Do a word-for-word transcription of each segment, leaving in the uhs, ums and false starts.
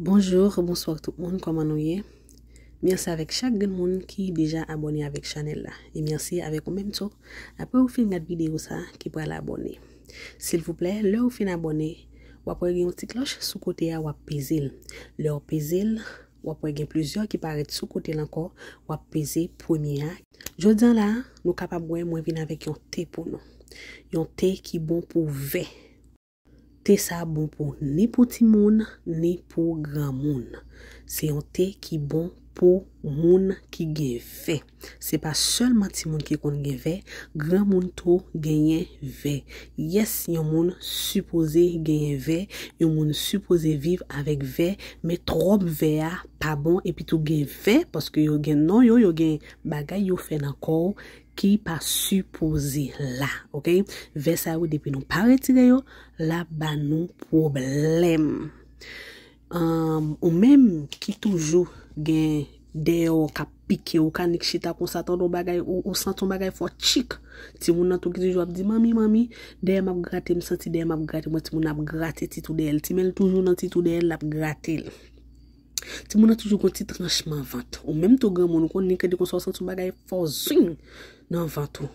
Bonjou, bonswa tout moun, kòman nou ye? Mèsi avèk chak grenn moun ki deja abòne avèk chanèl la. E mèsi avèk ou menm tou. Apre ou fin gad videyo sa, ki pral abòne. Silvouplè, lè ou fin abòne, w ap wè gen yon ti klòch sou kote a, w ap peze l. Lè w peze l, w ap wè gen plizyè ki parèt sou kote l ankò, w ap peze premye a. Jodi a la, nou kapab wè mwen vin avèk yon te pou nou. Yon te ki bon pou vè. Te sa bon pou ni pou timoun, ni pou granmoun. Se yon te ki bon pou moun ki gen vè. Se pa sèlman timoun ki konn gen vè, granmoun tou genyen vè. Yes, yon moun sipoze genyen vè, yon moun sipoze viv avèk vè, men twòp vè a pa bon, epi tou gen vè, paske yo gen non yo, yo gen bagay yo fè nan kò w ki pa sipoze la, oke? Vè sa yo, depi nou pa retire yo, l ap ba nou pwoblèm. Ahn, ou menm ki toujou gen dèyè w k ap pike w, ou ka nik chita konsa, tande yon bagay, ou, ou santi yon bagay fò tchik. Timoun nan tou ki toujou ap di, "Manmi, manmi, dèyè m ap grate, m santi dèyè m ap grate." Mwen, timoun nan ap grate ti twou dèyè l. Ti men l toujou nan ti twou dèyè l, l ap grate l. Timoun nan toujou gon ti tranchman vant. Ou menm tou granmoun, ou konn nik di konsa, ou santi yon bagay fò zwing nan vant ou.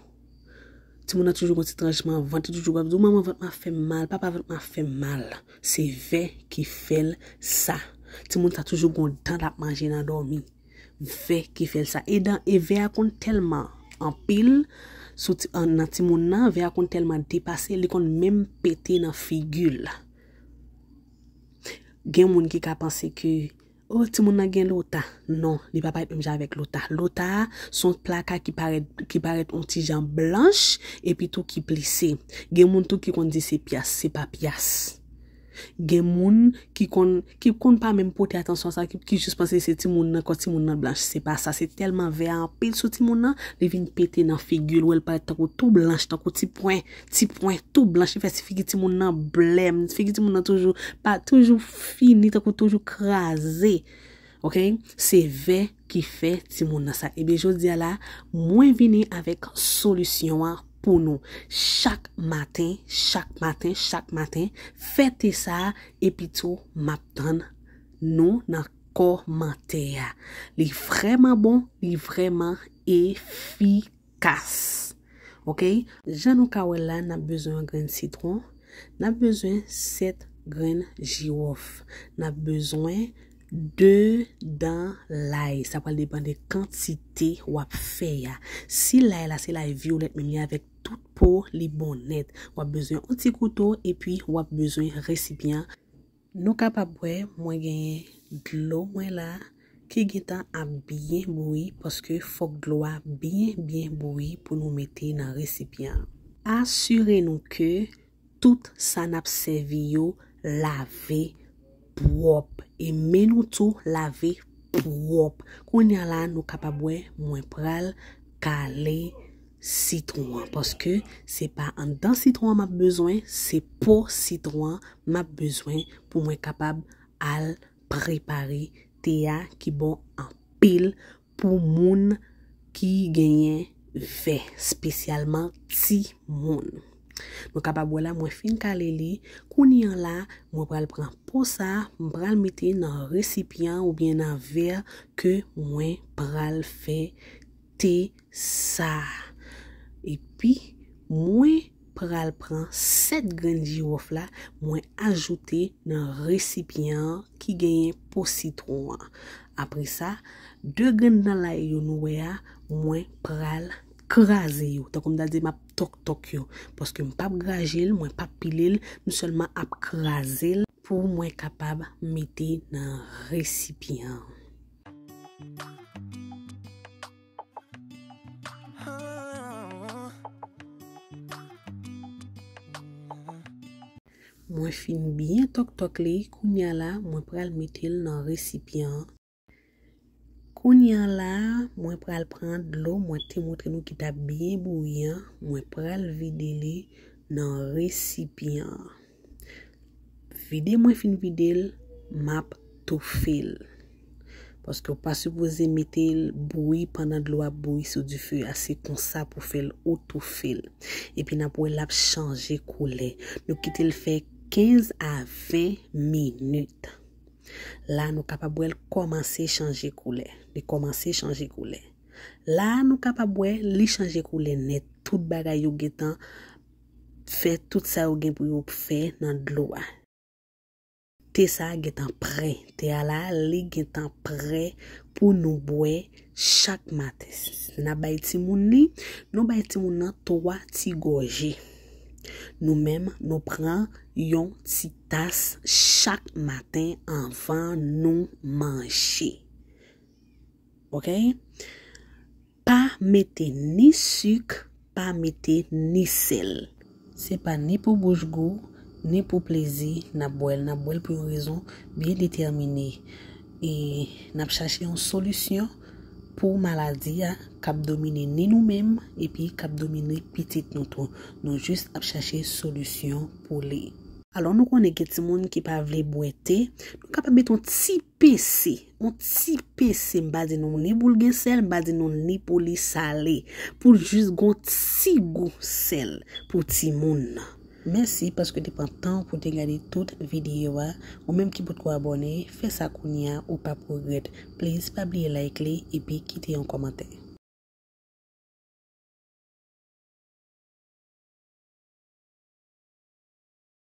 Timoun nan toujou gon ti tranchman vant, li toujou ap di w, "Manman, vant mwen ap fè m mal, papa, vant mwen ap fè m mal." Se vè ki fè l sa. Timoun sa toujou gon dan l ap manje nan dòmi. Vè ki fè l sa. E dan, e vè a konn tèlman anpil sou ti, an, nan timoun nan, vè a konn tèlman depase, li konn menm pete nan figi l. Gen moun ki ka panse ke, "Oh, timoun nan gen lota." Non, li pa parèt menm jan avèk lota. Lota a se yon plaka ki parèt, ki parèt yon ti jan blanch, epi tou ki plise. Gen moun tou ki konn di se pyas, se pa pyas. Gen moun ki konn, ki konn pa menm pote atansyon a sa, ki, ki jis panse se timoun nan, kò timoun nan blanch. Se pa sa, se tèlman vè a anpil sou timoun nan, li vin pete nan figi l, ou wè l parèt tankou tou blanch, tankou ti pwen, ti pwen tou blanch, li fè ti figi timoun nan blèm, figi timoun nan toujou, pa toujou fini, tankou toujou kraze. Oke? Se vè ki fè timoun nan sa. Ebyen, jodi a la, mwen vini avèk solisyon an pou nou. Chak maten, chak maten, chak maten, fè te sa, epi tou, m ap tann nou nan kòmantè a. Li vrèman bon, li vrèman efikas. Oke? Jan nou ka wè l la, n ap bezwen yon grenn sitwon, n ap bezwen sèt grenn jiwòf, n ap bezwen de dan lay. Sa pral depann de kantite w ap fè a. Si lay la se lay vyolèt, men li avèk tout po, li bon nèt. W ap bezwen yon ti kouto, epi w ap bezwen resipyan. Nou kapab wè, mwen genyen dlo mwen la, ki gentan ap byen bouyi, paske fòk dlo a byen, byen bouyi pou nou mete nan resipyan an. Asire nou ke tout sa n ap sèvi yo lave pwòp. E men nou tou lave pwòp. Kounye a la, nou kapab wè, mwen pral kale sitwon an, paske se pa anndan sitwon an m ap bezwen, se po sitwon an m ap bezwen pou mwen kapab al prepare te a ki bon anpil pou moun ki genyen vè, espesyalman timoun. Nou kapab wè la, mwen fin kale li. Kounye a la, mwen pral pran po sa, m pral mete nan resipyan oubyen nan vè ke mwen pral fè te sa. Epi, mwen pral pran sèt grenn jiwòf la, mwen ajoute nan resipyan an ki genyen po sitwon an. Apre sa, de grenn dan lay yo nou wè a, mwen pral kraze yo. Tankou m ta di m ap tòk tòk yo. Paske m p ap graje l, mwen p ap pile l, m sèlman ap kraze l pou mwen kapab mete nan resipyan an. Mwen fin byen tòk tòk li, kounye a la, mwen pral mete l nan resipyan an. Kounye a la, mwen pral pran dlo mwen te montre nou ki t ap byen bouyi an, mwen pral vide li nan resipyan an. Vide mwen fin vide l, m ap toufe l. Paske w pa sipoze mete l bouyi pandan dlo ap bouyi sou dife a. Se konsa pou fè l, ou toufe l. Epi n ap wè l ap chanje koulè. Nou kite l fè kenz a ven minit. La nou kapab wè l kòmanse chanje koulè. Li kòmanse chanje koulè. La nou kapab wè li chanje koulè nèt. Tout bagay yo gentan fè tout sa yo gen pou yo fè nan dlo a. Te sa a gentan prè. Te a la, li gentan prè pou nou bwè chak maten. N ap bay timoun li, nou bay timoun nan twa ti gòje. Nou menm, nou pran yon ti tas chak maten anvan nou manje. Ok? Pa mete ni sik, pa mete ni sèl. Se pa ni pou bouch gou, ni pou plezi n ap bwè l. N ap bwè l pou yon rezon byen detèmine. E n ap chache yon solisyon pou maladi a k ap domine ni nou menm, epi k ap domine pitit nou tou. Nou jis ap chache solisyon pou li. Alò, nou konnen gen timoun ki pa vle bwè te, nou kapab mete yon ti pese, yon ti pese, m pa di nou ni pou l gen sèl, m pa di nou ni pou li sale, pou l jis gon ti gou sèl pou timoun nan. Mèsi paske w te pran tan pou te gade tout videyo a. Ou menm ki potko abòne, fè sa kounye a, ou p ap regrèt. Please, pa bliye like li epi kite yon kòmantè.